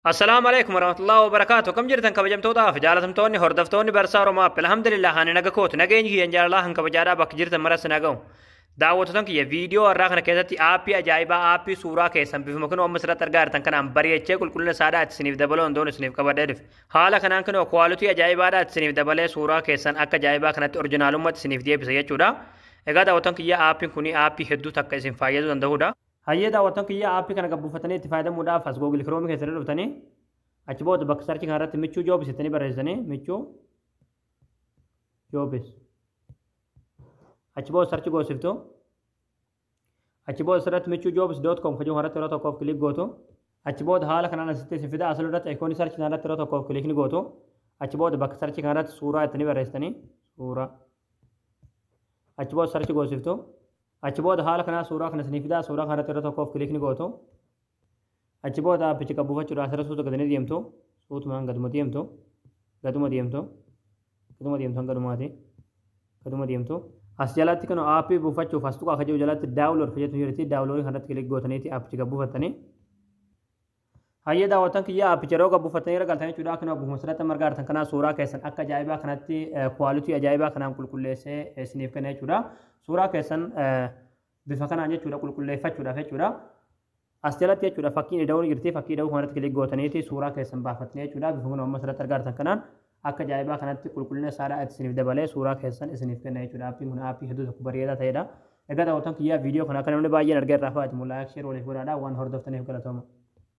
Assalaamu alaikum warahmatullahi wabarakaatu. Kam jirtan kabajamtootaaf jaalatamtoonni hordoftoonni Barsaa Oromoo App? Alhamdulillah, ani naga kootu, nageenyi kiyyan jaalalaa han kabajaadhaa bakka jirtan maras naga'u. Daawwattoota kiyya, viidiyoo har'aa kana keessatti aappii ajaa'ibaa, aappii suuraa keessan bifuma kunoo amma asirratti argaa jirtan kanaan bareechee qulqullina isaadhaa itti isiniif dabaluu danda'uun isiniif qabadhee dhufe. Haala kanaan kunoo quality ajaa'ibaadhaa itti isiniif dabalee suuraa keessan akka ajaa'ibaa kanatti orijinaalummaatti isiniif deebisa jechuudha. Egaa daawwattoota kiyya, aappiin kun aappii hedduu takka isin fayyaduu danda'udha. Hayyee daawwattoon kiyya, aappii kana gabbuufatanii itti fayyadamuudhaaf as Google Chrome keessatti dhuftanii, achi booda bakka search kana irratti Michuu Jobs jettanii barreessitanii, Michuu Jobs, achi booda search goosiftu. Achi booda asirratti michuujobs.com kan jedhu irratti yeroo tokkoof click gootu. Achi booda haala kanaan asitti isin fida. Asirratti icon search kana irratti yeroo tokkoof click ni gootu. Achi booda bakka search kana irratti suuraa jettanii barreessitanii, suuraa, achi booda search goosiftu. Achi booda haala kanaa suuraa kana isinii fidaa. Suuraa kanarratti yeroo tokkoof click ni gootu. Achi booda aappicha qabbuufachuudhaaf asirra suuta gadanii deemtu. Suutumaan gaduma deemtu, gaduma deemtu, gaduma deemtu, hanga dhumaati gaduma deemtu. As jalatti kan aappii buufachuuf as tuqaa kan jiru jalatti download kan jettu jirti. Download kanarratti click gootaniiti aappicha gabbuufattanii. Hayyee daawwattan kiyya, aappicha yeroo gabbuufattanii irra galtan jechuudha. Akkuma buufama sirratti margaa artan kanaa suuraa keessan akka ajaa'ibaa kanatti quality ajaa'ibaa kanaan qulqulleessee isiniif kenna jechuudha. Suuraa keessan bifa kanaan jechuudha qulqulleeffachuudhaaf jechuudha. As jalatti jechuudha fakkiin ida'uun jirti. Fakkii ida'uu kanarratti click gootaniiti suuraa keessan baafattanii jechuudha. Bifa kun amma asirratti argaa jirtan kanaan akka ajaa'ibaa kanatti qulqullina isaadhaa isiniif dabalee suuraa keessan isiniif kenna jechuudha. Aappiin kun aappii hedduu tokko bareedaa ta'edha. Egaa daawwattan kiyyaa, viidiyoo kana akka namni baay'een argee irraa fa'aati like, share waliif godhaadha. Waan hordoftaniif galatooma.